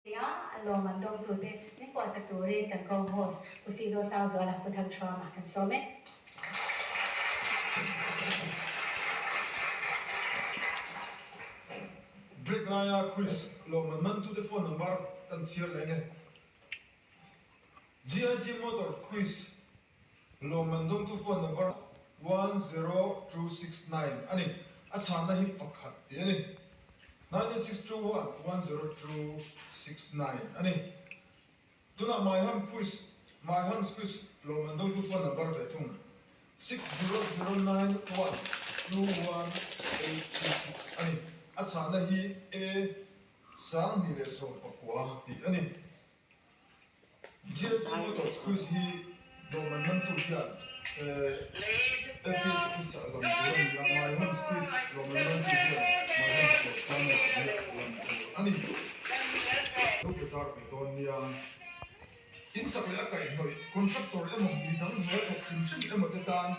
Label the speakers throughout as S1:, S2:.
S1: Tia a lawm an dawngtute min kuahsak turin kan co-host Pu Sizo Sangzuala Pu Thangthuama kan sawm e.
S2: Break laia quiz lawmman mantute phone number kan chhiar leh nge. GIG Motor quiz lawmman dawngtu phone number 10269 a ni. A chhanna hi pakhat tih a ni. 98621 10269 a ni. Tunah Maiham quiz Maiham quiz lawmman dawngtu phone number ve thung 60091 21836 a ni. A chhanna hi A 2019 tih a ni. GLC Motors Quiz hi dawhman mantu hian LKC Quiz ah lam tur a ni a, My Homes Quiz dawhman mantu hian My Homes leh Channel pahnih lam tur a ni. Lo pe zar ve dawn nia. In sak leh a kaihhnawih contractor emaw mi dang hnuai thawk hrim hrim emaw te tan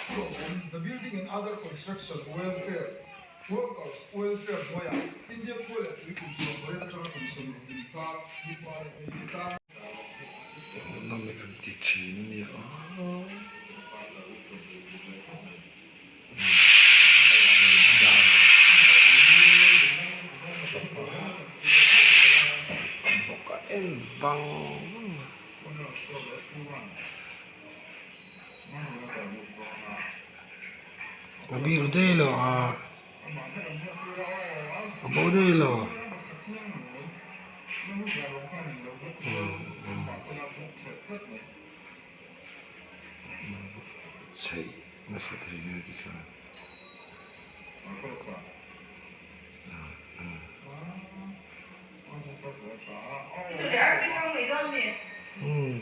S2: hlawhawm The Building and Other Construction Welfare Workers Welfare hnuaiah India khua leh tui kum 18 atanga kum 60 inkar mipa leh hmeichhe tan
S3: Hmuhnawm hi kan ti thin a nia aw. Bawk a en vang vang a. A biru daih lo a a bo daih lo chheih nasa thei nia tichuan umm.